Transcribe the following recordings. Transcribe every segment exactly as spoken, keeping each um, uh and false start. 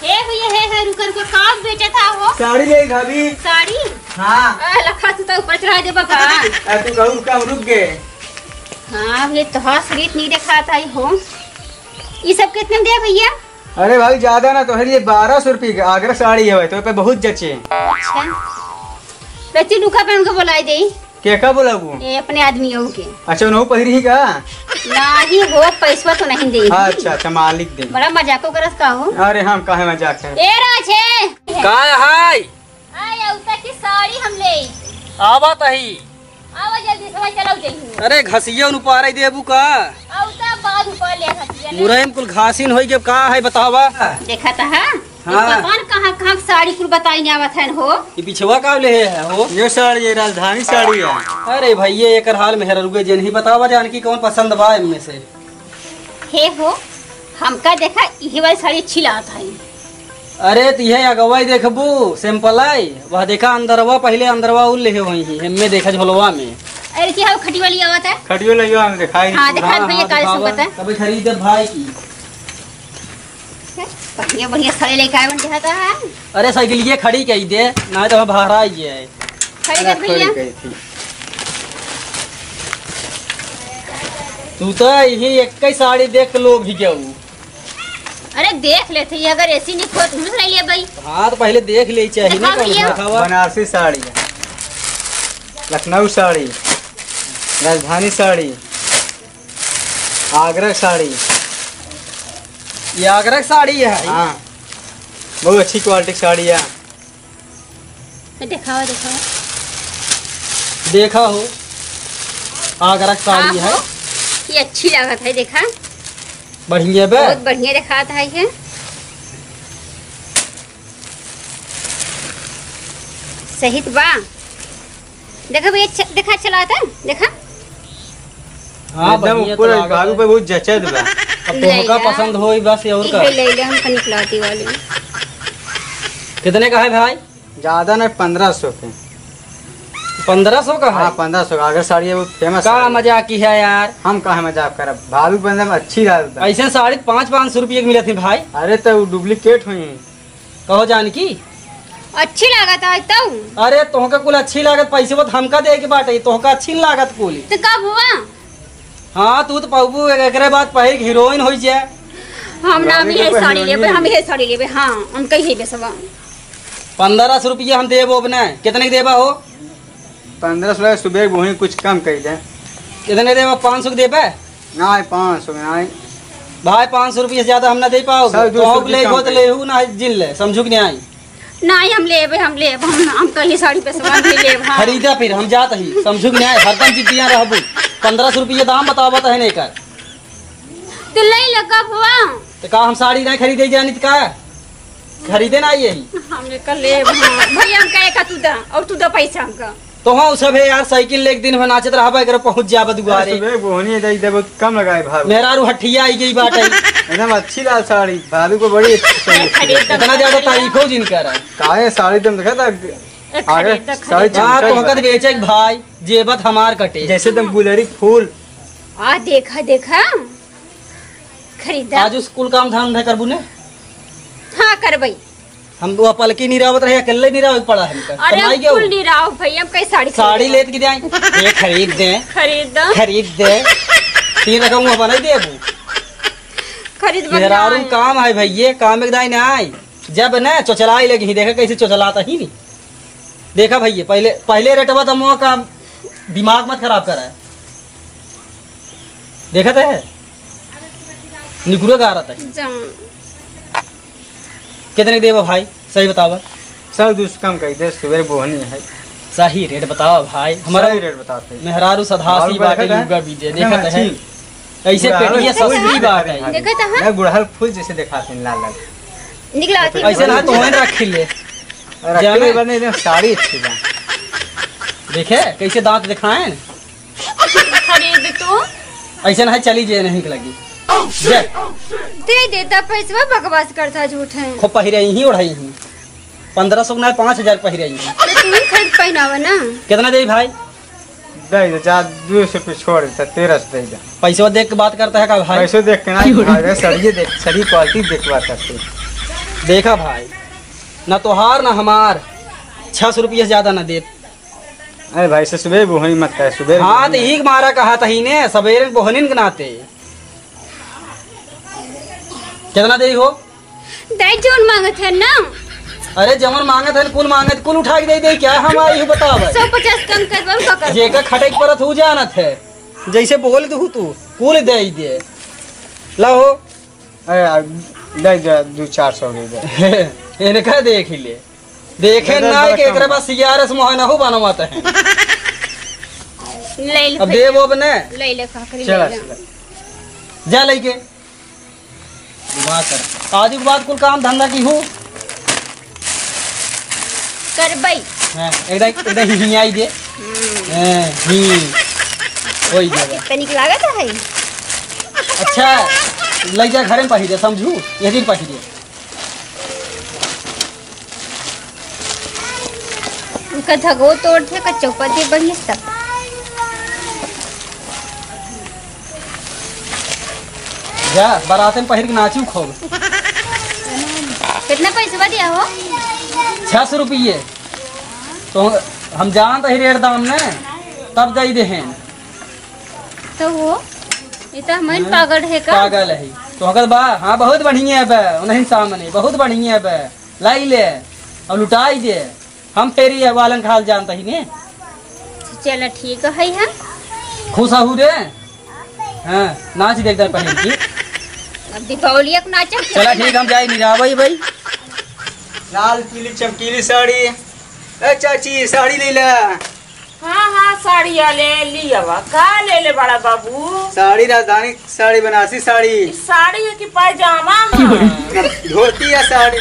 हे भैया, हे, हे, रुका, रुका, का बेचत हा हो? साड़ी ले भाभी। साड़ी? हाँ। आ, लखा, तू तो ऊपर चढ़ा देबा का? आ, तू कहूँ रुका, हम रुक गए। हाँ, ये तो हाँ, शरीर नहीं दिखाता ही हो। ये सब कितने में दे भैया? अरे भाई, ज्यादा ना तो है, ये बारह सौ रुपये की आगरा साड़ी है भाई, तो पे बहुत जचे। अच्छा, बच्ची, रुका, पे उनको बुलाई दे। के का बोलाबू? ए, अपने आदमी हो के। अच्छा, उन्हों पहिरी ही का? नाही हो, पैसवा तो नहीं दे। अच्छा, अच्छा, मालिक दे। बड़ा मजाको करत का हो? अरे, हम काहे मजाक है? ए, राजे! का है? आय, औता की साड़ी हम ले। आवत ही। आवा जल्दी से, चलो जल्दी। अरे, घसिया उन उपारे देबू का? औता बाद ऊपर ले घसिया ले। मुरई में कुल घासिन होई, जब का है बतावा? देखा था, हाँ? हाँ। पता न कहाँ, कहाँ के साड़ी कुल बताई आवत हन हो। ये पिछवा का ले है हो? ये साड़ी, ये राजधानी साड़ी है। अरे भैया, एकर हाल मेहररुए जे नहीं बतावा जानकी कौन पसंद बा इनमें से। हे हो, हमका देखा, इहे वाली साड़ी अच्छी लागत है। अरे, त इहे अगवा ही देखबू, simple आई। वह देखा अंदरवा, पहले अंदरवा उ लेहे वही ही, हमें देखा झोलवा में। अरे, की हो, खटी वाली आवत है? खटियो ले हम दिखाई। हाँ, देखा हाँ, भैया, हाँ, काले दिखावा। संगत है। तबे खरीदे भाई की। बढ़िया, बढ़िया साड़ी लेके आए बन चाहता है। अरे, साइकिल ये खड़ी कही दे, ना तो हम बाहर आई है। खड़ी अरे, कर भैया। खड़ी कही थी। तू तो यही एक ही साड़ी देख के लोभ ही गया हूँ। अरे, देख लेते ही, अगर ऐसी नहीं खोत, हम ले लिए भाई। हाँ, तो पहले देख ले चाहिए ना, दिखाओ कौन भैया। दिखावा। बनारसी साड़ी, लखनऊ साड़ी, राजधानी साड़ी, आगरा साड़ी। ये आगरा साड़ी है? हाँ, बहुत अच्छी quality साड़ी है। दिखावा, दिखावा। देखा हो, आगरा साड़ी हाँ है। हो, ये अच्छी लागत है, देखा। बढ़िया बे। बहुत बढ़िया दिखात है ये। सही त बा। देखा भैया, छ-, देखा चलाता, देखा। हाँ, एकदम बढ़िया ऊपर तो लागत बालू है। पे बहुत जचत बा। अब ले तोहका ला। पसंद होई बस, और का? ले, ले, ले, हम कनिक लाती वाली। कितने का है भाई? ज्यादा ना, पन्द्रह सौ के। पन्द्रह सौ का है? हाँ, पन्द्रह सौ का। आगरा साड़ी है, वो famous का साड़ी है। मजाक की है यार? हम काहे मजाक करब? भालू बंदम अच्छी रहल बा। ऐसे साड़ी पाँच, पाँच सौ रुपये की मिलत है भाई। अरे, तो वो duplicate हुई। कहो जानकी? अच्छी लागत है तो। अरे, तोहका कुल अच्छी लागत, पैसे वो हमका दे के बाटे, तोहका अच्छी न लागत कुल। तो कब हुआ? हाँ, तू तो पाबू, एकरे बाद पहिर के हीरोइन होई जाए। हम ना, हम रानी के यही साड़ी लेबे, हीरोइन। हम यही साड़ी लेबे, हाँ, हम कही लेबे सब। पन्द्रह सौ रुपया हम देबो अपने, कितने के देबा हो? पन्द्रह सौ सुबह वहीं कुछ कम कर दे। कितने देबा? पाँच सौ के देबे? नहीं, पाँच सौ नहीं। भाई, पाँच सौ रुपया से ज्यादा हम ना दे पाओ। सर, दो सौ तो ले रुपया कम हो तो कर। लेहू ना, जिन ले, समझू कि नहीं आई? नहीं, हम लेबे, हम लेब, हम, हम कहीं साड़ी पे सवाल नहीं लेब, हाँ। खरीदा फिर, हम जात ही, समझू कि नहीं? हरदम जिद्दियाँ रहबू। पन्द्रह सौ रुपया दाम बतावत है नहीं कर। तो ले लो, कब हुआ? तो का हम साड़ी नहीं खरीदे जानी तो का? खरीदे ना आई यही। हम एक लेब, हाँ। भैया, हमका एक तू दा, और तू दा पैसा हमका। तो हाँ, सब है यार, साइकिल लेके दिन भर नाचत रहबा, एकरे पहुँच जाबा दुआरे। अरे, सुबह बोहनी है, इधर बहुत कम लगाए भाव। मेहरारू हठिया आई गई बाटे। एकदम अच्छी लाल साड़ी, भाभी को बड़ी अच्छी लगी। खरीद तो इतना ज्यादा तारीफ हो जिनकर। काहे साड़ी तुम देखा था? ए, आगे खरीद तो साड़ी खरीद। हाँ, चमकत तोहका बा। तो बेचे के भाई, जेबत हमार कटे। जैसे तुम गुलरी फूल। आ, देखा, देखा। खरीदा। आज उस कुल काम धाम धे करबू ने? हाँ, करबई। हम तो पलकी निरावत रहे, अकेले निरावे पड़ा हमका। अरे, कमाई क्या कुल हो? निराव भैया, हम कई साड़ी साड़ी खरीदे। लेत की जाए? ये खरीद दे। खरीद दो। खरीद दे। तीन रकम वो बनाई दे अबू। खरीद बन मेहरारू जाए। काम है भैया, काम एक दाई ना आई। जब ना चोचलाई लगी ही, देखा कैसे चोचलाता ही नहीं। देखा भैया, पहले, पहले रेटवा तो मुआ का दिमाग मत खराब करा। देखत है? निकुरे का रहा था। जा। कितने के देबा भाई? सही बतावा। सर, दो सौ कम कर दे, सुबह बोहनी है। सही रेट बतावा भाई। हमारा सही रेट बताते हैं। मेहरारू सधासी बाटे, देखत है? युगा बीजे, देखत है? अच्छी। ऐसे गुड़हल पेटिया फूल सस्ती जैसे बात है। देखत है? नहीं, गुड़हल फूल जैसे दिखाते हैं, लाल लाल। निकला आती ऐसे ना तो वहीं रख ले। और जाने? रखे बने, एकदम साड़ी अच्छी बा। देखे, कैसे दांत दिखाएं? खरीद तू। ऐसे ना है, चली जे नहीं लगी। जे। दे देता पैसवा, बकवास करता झूठ है। खूब पहिरे ही, ओढ़ाई ही। पन्द्रह सौ ना, पाँच हजार पहिरे ही। तो तू ही खरीद पहनावा ना। कितना दे भाई? दे दे, जा, दो सौ पे छोड़ देता, तेरह सौ दे दे। पैसवा देख के बात करता है का भाई? पैसो देख के ना, भाई, सड़िए देख, सड़ी quality देख बात करते हैं। देखा भाई, ना तोहार ना हमार, छह सौ रुपया से ज्यादा ना देब। अरे भाई, से सुबह बोहनी मत करे, सुबह हाँ, बोहनी तो मत। यही मारा कहा तही ने, सबेरे बोहनिन के नाते। कितना देई हो? दाई, जौन मांगत है ना। अरे, जौन मांगत है, कुल मांगत, कुल उठा के दे दे, क्या हम आई हूँ, बताओ भाई। सौ पचास कम कर, बाबू, का कर? जेका खटे के परत हूँ जानत है, जैसे बोल दू तू, कुल दे दे। ला हो। अरे यार, दे दे, दो चार सौ दे दे। इनका देख ही ले। देखे ना कि एकरे बाद सियारस मोहनहु बनवत है। ले ले अब भैया। देबो अब ने। ले ले काकरी, चला, ले ले। चला। जा लेके। बात कर। आज के बाद कुल काम धंधा की हूँ। करबई। हाँ, एकदम, एकदम ही, ही आई दे। हम्म। हाँ, ही। वही जगह। तनिक लागत है। अच्छा, ले जा घरे में पहिरे, समझू? ये दिन पहिरे। उनका धगो तोड़ थे, का चौपा दे बढ़िया सब। जा, बारात में पहिर के नाचू खूब। कितना पैसा दिया हो? छह सौ रुपये। तो हम जानत ही रेट दाम ने, तब दे दे हैं। तो वो, ये तो हमारे हाँ, पागल है का? पागल है। तो अगर बा, हाँ, बहुत बढ़िया है बे, उन्हीं सामने, बहुत बढ़िया है बे। लाई ले, और लुटाई दे। हम फेरी है वालन का हाल जानता ही ने। चला ठीक है, हाँ। खुश आहू रे। हाँ, नाच देख दे पहन की। अब दीपावली एक नाचब। चला ठीक, हम जाए निरावई भाई। लाल पीली चमकीली साड़ी। ए चाची, साड़ी ले ले। हाँ, हाँ, साड़िया ले लियावा। का ले ले बड़ा बाबू? साड़ी, राजधानी साड़ी, बनारसी साड़ी। ई साड़ी है कि पैजामा है? धोती या साड़ी।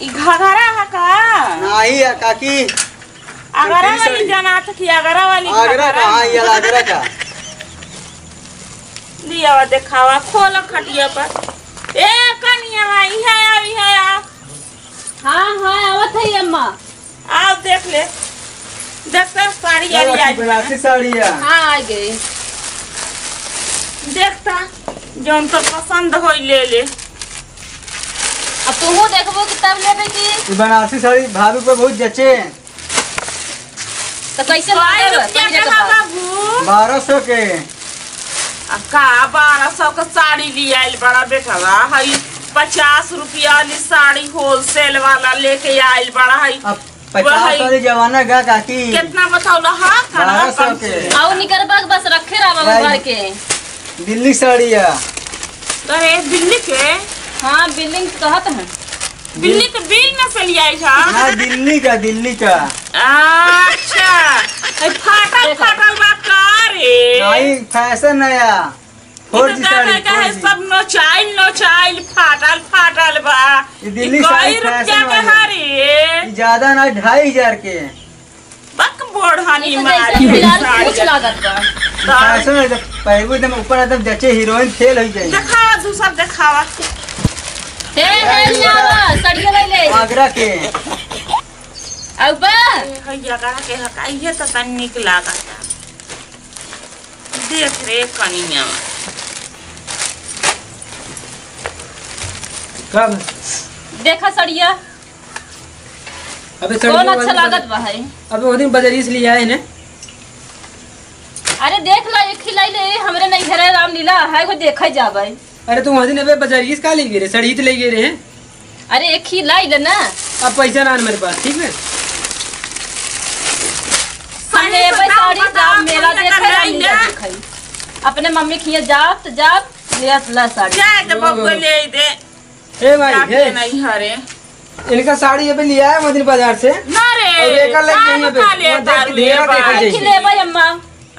ई घघरा है का? नाही है काकी। आगरा धोती वाली साड़ी। जनात कि आगरा वाली आगरा का, घघरा? हाँ, ये आगरा का। लियावा देखावा, खोला खटिया पर। ए कनिया, इहे आ, इहे आ। हाँ, हाँ, आवत है अम्मा। आओ देख ले, देखता साड़ी ये वाली वाली आई बनारसी साड़ी है। हाँ, आ गई। देखता, जौन तो पसंद होई ले ले। अब तू देखबो कि तब लेबे की? ये बनारसी साड़ी भाभी पे बहुत जचे। तो कैसे कई लेबे? रुपया के है बाबू? बारह सौ के। आ का बारह सौ के साड़ी ले आइल बड़ा बेटवा? हई पचास रुपया वाली साड़ी होलसेल वाला लेके आइल बड़ा। हई अब पचास वही। वाली जमाना गा काकी। कितना बताओ ला? हाँ, बारह सौ के। आओ निकर बस, बस रखे रहा बाबू भर के। दिल्ली साड़ी है। अरे दिल्ली के? हाँ, बिल्डिंग कहत हैं। दिल्ली के बिल में से लियाई था? ना, दिल्ली का, दिल्ली का। अच्छा, ए, फाटल, देखो। फाटल बा का रे? नहीं, फैशन नया। ई तो फौजी साड़ी, कहता है, फौजी। सब नोचाइल, नोचाइल, फाटल, फाटल बा। ई दिल्ली ई साड़ी कई रुपया फैशन के वाली। हरे? ई ज्यादा ना, ढाई हजार के। बक बोढ़नी ई तो मारी जैसे बिलाल साड़ी। कुछ लागत बा। साड़ी। फैशन है, जब पहनबू एकदम ऊपर एकदम जचे, हीरोइन फेल हो जाए। देखावा, दूसर देखावा। ए, ए, लियावा, सड़िया ले ले। आगरा के। आउ बा? ए, है आगरा के हका, ये तो तन निक लागता। देख रे कनिया। का बा? देखा सड़िया। अबे कौन सड़िया अच्छा वाली लागत बा है? अबे वो दिन बजरिया से लिया है ने। अरे देख ला, एक ही लाई ले, हमरे नहीं घरे रामलीला है, वो देखा जाबे। अरे तू वहाँ दिन अबे बजरिया से का ले गए रे? सड़िया तो ले गए रे। अरे एक ही लाई ले ना। अब पैसा ना मेरे पास, ठीक है? हम लेबे साड़ी, जाब मेला देखे, रामलीला देखे। अपने मम्मी के हियाँ जाब त जाब, ले ला साड़ी। जाए तो बबुआ ले दे। ए भाई, जाके हे। नहीं हरे। इनका साड़ी अबे लिया है मदन बाजार से। ना रे, और एकर लग काम नहीं है बे। का लेता वो देख, ले ढेर बा। देखा एक ही जाइए। लेबे अम्मा।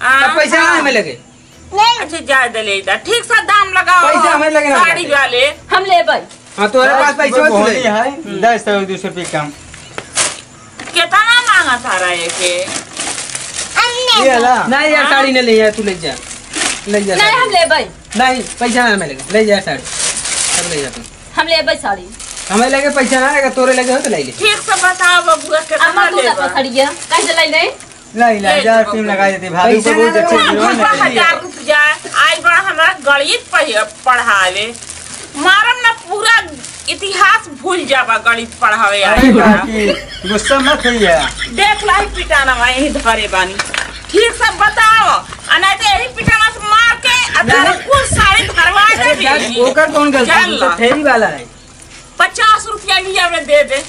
आ, अब पैसा ना हाँ। हमें लगे। अच्छा, जाए दे ले इधर। ठीक सा दाम लगाओ। पैसा हमें लगे ना साड़ी बाटे। वाले। हम लेबे। हाँ, तोहरे पास पैसा बस होत बोली नहीं। है, हम्म। दस सौ, दो सौ रुपये कम। कितना मांगा था रहे के? ये ला। नहीं यार, हाँ? साड़ी नहीं ले यार, तू ले जा। ले जा नहीं, साड़ी। हम लेबे। नहीं, पैसा ना हमें लगे। ले जा साड़ी। सब ले जा तू। हम लेबे साड़ी। हमें लगे पैसा ना आएगा, तोरे लगे हो तो ले ले। ठीक से बताओ बबुआ, कितना अम्मा, तू लेबा? रखो सड़िया। कैसे ले ले? लाई, लाई, ले हजार लो। तीन लगा देती, भाभी पैसा को बहुत ना अच्छे दो। हीरो ने। हजार रुपया, आई बड़ा हमारा गणित पढ़-, पढ़ावे, मारम ना, पूरा इतिहास भूल जाबा गणित पढ़ावे अरे आए वाला। काकी, गुस्सा मत होइए। देख लाई पिटाना वहीं धरे बानी, ठीक से बताओ, आ नहीं तो यही पिटाना से मार के आ नहीं। तोहरे कुल साड़ी धरवा अरे देबी। काकी, ओकर कौन गलती? चल। तो फेरी वाला है। पचास रुपया लिया में दे दे।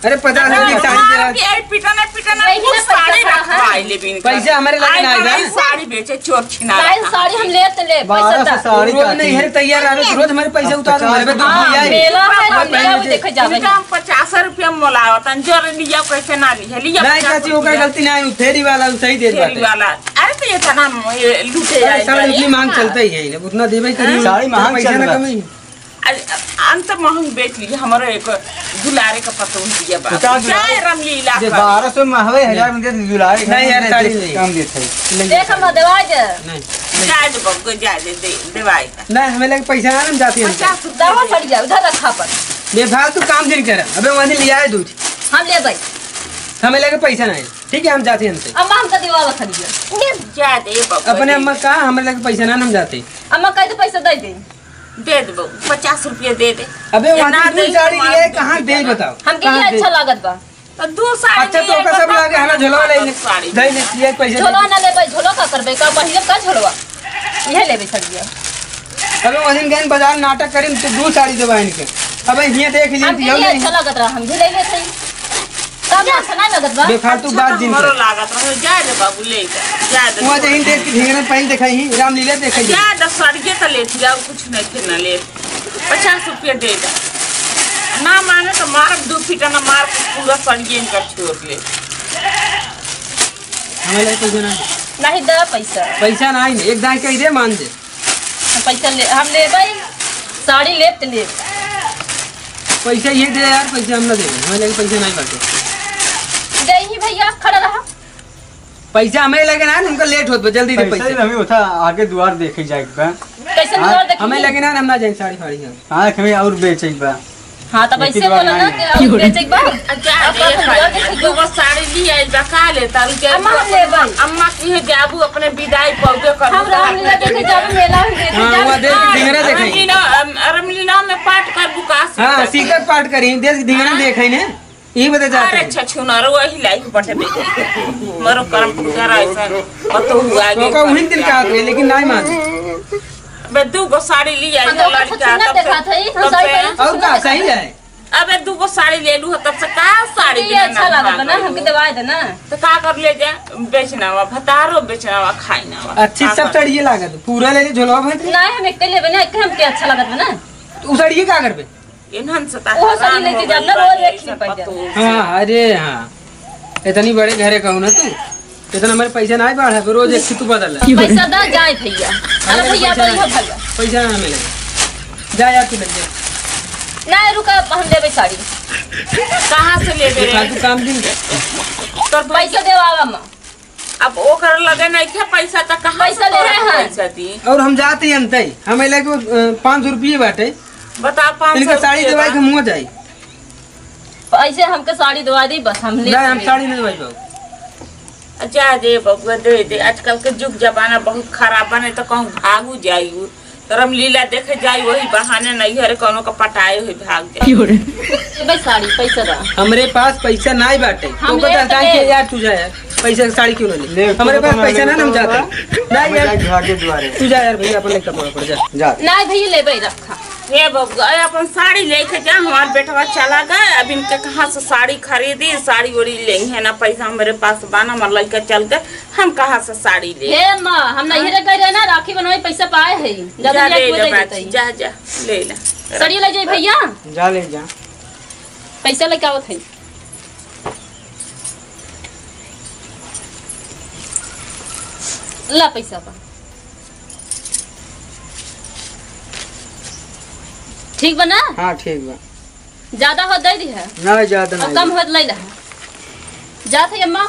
अरे पचास रुपया साड़ी दे रहा है। पिटने पिटने वही कुछ ना साड़ी पैसा रखवाई ले बिन कर। पैसा हमारे लगे आई ना आएगा। बनाई साड़ी बेचे चोर छिना भाई, रहा। साड़ी हम ले तो ले, पैसा बारह सौ दा। साड़ी रोज काटी। नहीं है, तैयार रहे, रोज हमारे पैसा उतार, अच्छा, हमारे पे दुख हाँ, लिया है। मेला है, और हम पहले जाओ, से देखे जावे। इनका हम पचास रुपया मोलावत हैं, जर लिया कैसे ना लिया, लिया नहीं पचास चाची, ओकर रुपया। गलती नहीं, फेरी वाला उ सही देत फेरी बाटे। वाला। अरे तो ये था ना, ये लूटे अरे आई साड़ी जाए। इतनी महंग हाँ। चलता ही है, उतना देबे करी। हाँ। साड़ी महंग पैसा चल ना रहा। कमी। अरे, अंत महंग बेच ली, हमारा एक दुलारे का पतोह दिया बा। उतार दुलारे। चाहे रामलीला जे कर। बारह सौ में हवे, हजार में दे दे दुलारे का। नहीं यार, साड़ी नहीं। काम देत है। नहीं। देख, हम देवाई दे। नहीं। जाए दे बबुआ, जाए दे, दे, देवाई का। नहीं, हमें लगे पैसा ना, हम जाते हैं। पचास रुपया दवा दे। पड़ गया, उधर रखा पर। बेफालतू काम जिन कर। अबे वहाँ से लिया है दूध। हम ले भाई। हमें लगे पैसा नहीं। ठीक है, हम जाते हैं हमसे। अम्मा हमका दिवाला खड़ी है। जाए दे बबुआ, अपने दे अम्मा दे। कहा, हमें लगे पैसा ना, हम जाते हैं। अम्मा कह दे पैसा दे दे। दे दे बबू, पचास रुपया दे दे। अबे ये वहाँ ना से दे दूध साड़ी तो लिए, मार कहाँ दे दे बताओ? हमके कहाँ ये दे? अच्छा लागत बा। तो दू साड़ी अच्छा, तो लिए, ओकर सब बता लागे, है ना, झोलवा ले ले। साड़ी। दे ले, ये पैसे दे झोलवा दे। ना लेबे, झोलवा का करबे? का पहिरे का झोलवा? इहे लेबे सड़िया। अबे वहीं गए बाजार नाटक करिन, तो दू साड़ी देबा इनके। अबे हियाँ देख ली, हमके ये अच्छा लागत रहा, हम भी ले लेते। तब अच्छा ना लगत बा? बेफालतू अच्छा बात तो जिन हमरो कर। लागत रहे, जाए दे बाबू, ले जा, जाए दे, हुआ छोड़। जहीं देख के ढिंगरा पहन देखाई, रामलीला देखाई। जाए दे, सड़िए तो लेती, और कुछ नहीं, फिर ना ले। पचास रुपया दे दे। ना माने तो मार, दो फीटा ना मार के पूरा सड़िए इनका छोड़ ले। हमें ले पैसा ना। नहीं दे पैसा। पैसा ना आई, एक दाई कही दे, मान दे। हम पैसा ले, हम लेबै, साड़ी लेब त लेब। पैसा ये दे यार, पैसा हम ना देबे, हमें लगे पैसा नहीं बाटे। दे ही भैया, खड़ा रहा। पैसा हमें लगे ना, हमका लेट होत बा, जल्दी दे पैसा पैसा। हमें उठा आगे दुआर देखे जाए बा। कैसे हाँ, दुआर देखे? हमें लगे ना, हम ना जाए साड़ी फाड़ी हम। हाँ, हमें और बेचे बा। हाँ, तब एक ही ऐसे बार बोला ना नहीं। कि अब बेचे के बा। अच्छा, अब ये अपन दुआ भाई, देखे दू गो साड़ी ली आइल बा, का ले तारू के? अम्मा, हम लेबै। अम्मा की है जाबू अपने विदाई पौधे कर हम रामलीला देखे जाबे, मेला हम देखे हाँ, जाबे। वो देख, ढिंगरा देखे। रामलीला, अम, रामलीला में पाठ कर बुकास हाँ, कर। सीकर पाठ करी, देख, ढिंगरा हाँ। देखे ने, ये बता जाते अरे हैं। अच्छा, छुनारो वही लाइफ बटे दे। मरो करम करा ऐसा, और तो हुआ तो आगे का उहिन दिन का आगे, लेकिन नहीं मान। बे दू गो साड़ी ली आई हम तो लड़का, सुन्नत तब से, देखा था, हम तब साड़ी से। पहन और का, सुन्नत सही देखा था। है? अबे दू गो साड़ी ले लू ह, तब से का साड़ी ये बिना अच्छा ना लागत बा ना, भाग हमके गई। दवाई दे ना। तो का कर ले जा, बेचना वा, भतारो बेचना वा, खाई ना वा। अच्छी का सब कर? चढ़िए लागत, पूरा ले ले झोलवा भर दे। नहीं, हम एक लेबे ना, एक हमके अच्छा लागत बा ना। तो उ साड़ी का करबे? इन्हन से ता ओहो साड़ी हैरान लेके हो जाब गई ना, बा रोज ये एक ही सब पहन जाब। पतोह। हाँ, अरे हाँ, इतनी बड़े घरे कहू ना तू। इतना हमारे पैसा ना बढ़ा, रोज एक तू बदल। पैसा दा जाए भैया। अरे अरे भैया, पैसा तो ना, इहो भैया। पैसा ना मिले। जा यार, तू लग जा। ना, रुका, हम लेबे साड़ी। कहाँ से लेबे रे? फालतू काम दिन। तोर पैसा देवावा माँ। अब ओकर लगे नइखे पैसा, त कहाँ से पैसा ले तोरा रहे हैं। पैसा दी? और हम जाते ही अंते, हमें लगे, अ, पाँच सौ रुपये बाटे। बता, पाँच सौ इनका साड़ी रुपये देवाई बा। के मुँह जाई। पैसे हमके साड़ी दवा दी, बस हम ले नहीं, हम लेंगे। साड़ी नहीं दवाई पाओ। जा दे बबुआ, दे दे। आजकल के जुग जमाना बहुत खराब बने, तो कहूँ भागू जाई उ। तो रामलीला देखे जाई, वही बहाने नहीं हरे कोनो का पटाए हुई भाग जाई। ए भाई, साड़ी पैसा बा। हमरे पास पैसा नहीं बाटे। हम तो लेते बताए कि यार, तू जा यार, पैसा के साड़ी क्यों ना ले? ले, हमरे तू पास तो पैसा ना ना, हम जाते। नहीं यार, घर के द्वारे। तू जा यार भैया, अपन लेके पड़, पड़ जा। जा। नहीं भैया, ले भाई, रखा। हे बबुआ, ए, अपन साड़ी लेके जा, हमार बेटवा चला गए, अब इनके कहाँ से साड़ी खरीदी, साड़ी ओड़ी लेंगे ना, पैसा हमरे पास बा ना, हमार लइका चल गए, हम कहाँ से साड़ी ले? हे माँ, हम नैहरे गए रहे ना, राखी बनवाई, पैसा पाए है, ज्यादा जा ले ले, ले, कोई ले दे बात, देते हैं। जा, जा, ले ले। साड़ी ले जाई भैया, जा ले जा। पैसा लेके आवत है। ला पैसा बा। ठीक बा ना? हाँ, ठीक बा। ज्यादा हो दे दी है। ना, ज्यादा अब नहीं। कम होत ले ला। जात है अम्मा।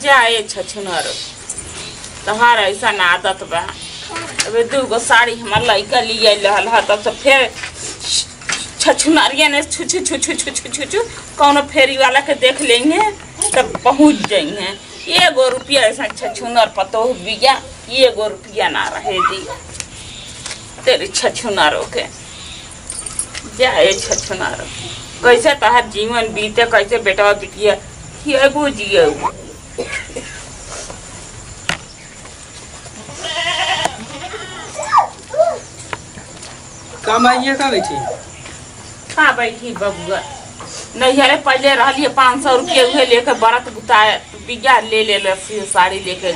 जा ए छछुनर, तोहार ऐसा आदत बा। अबे दू गो साड़ी हमार लइका लिए रहल ह, तब से फिर छछुनरिया ने छु छु छु छु छु छु छु छु कौनो फेरी वाला के देख लेंगे, तब पहुँच जाएंगे। एगो रुपया ऐसा छछुनर पतोह बिया। एगो रुपया ना रहे जी। तेरी छछुनारो के। जाए छछुनारो। कैसे तहार जीवन बीते, कैसे बेटवा बिटिया खियबू जियबू। का माई, ये का बैठी? का बैठी बबुआ? नैहरे पहिले रहलिए पाँच सौ रुपया, उहे लेके बरत बुताए बिया ले ले ले सी-, साड़ी लेके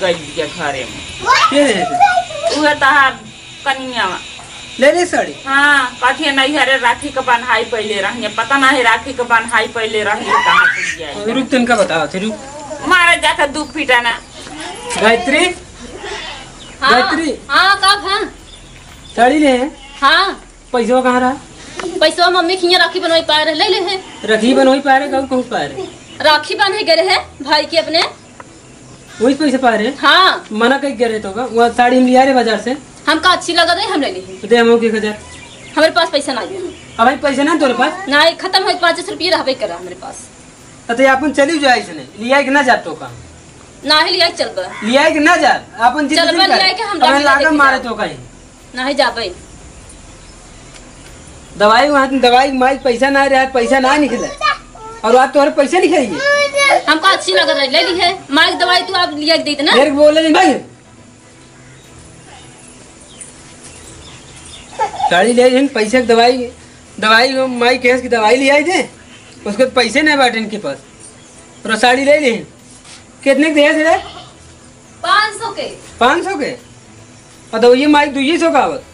गई बिया घरे में। के रहे थे? उहे तहार कनिया। ले ले साड़ी? हाँ, कथिए नैहरे राखी के बन्हाई पहिले रहने, पता नहीं राखी के बन्हाई पहिले रहने कहाँ से बिया। रुक, तनका बताओ थे, रुक। मारे जाके दू फीटा ना। गायत्री? हाँ, गायत्री? हाँ, का भा? साड़ी ले। हाँ। पैसवा कहाँ रहा? पैसवा मम्मी खिया राखी बनवाई पाए रहे, ले ले है। राखी बनवाई पाए रहे, कहूँ कहूँ पाए रहे? राखी बांधे गए रहे भाई के अपने। वही पैसे पाए रहे? हाँ। मना कहीं गए रहे तो का? वहाँ साड़ी हम लिया रहे बाजार से। हमका अच्छी लगा रही, हम ले ली। तो दे हम एक हजार। हमारे पास पैसा ना है। अब भाई पैसा ना तोरे पास? ना, खत्म हो, पाँच सौ रुपये रहबे करा हमारे पास। अते अपन चली जाए इसने, लिया के ना जात तो का? ना ही लिया के चलबा। लिया के ना जात, अपन जिद चलबा, जिद कर। लिया के हम अपने राखी लागा लेके मारे जाब। तो कहीं। नाही जाबे। दवाई वहाँ, दवाई माई पैसा ना रहा, पैसा ना निकले। और आज तोहरे पैसे निकलेंगे। हमको अच्छी लग रही, ले ली है। माई की दवाई तू आप लिया के दे देना। मेरे को बोले नहीं भाई। साड़ी ले ली, पैसे की दवाई, दवाई माई कहे कि दवाई ले आई दे। उसके पैसे नहीं बाटे इनके पास। और साड़ी ले ली। कितने के दिए थे? पाँच सौ के। पाँच सौ के? और तो ये माइक दुइये सौ का आवत।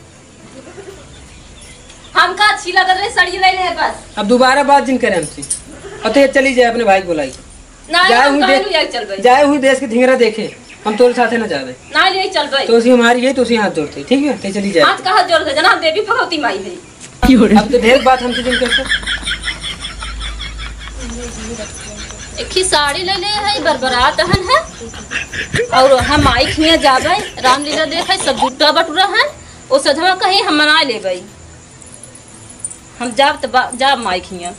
हमका अच्छी लगत रहे, सड़ी ले ले बस। अब दोबारा बात जिन करे हमसे। और तो ये चली जाए अपने भाई को लाई। ना, जाए हम हुई काहे दे-, ले जाए चल भाई? जाए हुई देश के धिंगरा देखे। हम तोरे साथे ना जावे। ना ले चल भाई। तो उसी हमारी है तो उसी हाथ जोड़ते, ठीक है? ते चली जाए। हाथ का हाथ जोड़ दे, जना हम देवी भगवती माई है। अब तो ढेर बात हमसे जिन करते। एक ही साड़ी ले ले है, बरबरात हन है, और हम माई खिया जाबे, रामलीला देखे, सब जुट्टा बटुरा है, ओ सधवा कहीं हम मना लेबे, हम जाब त बा-, जाब माई खिया।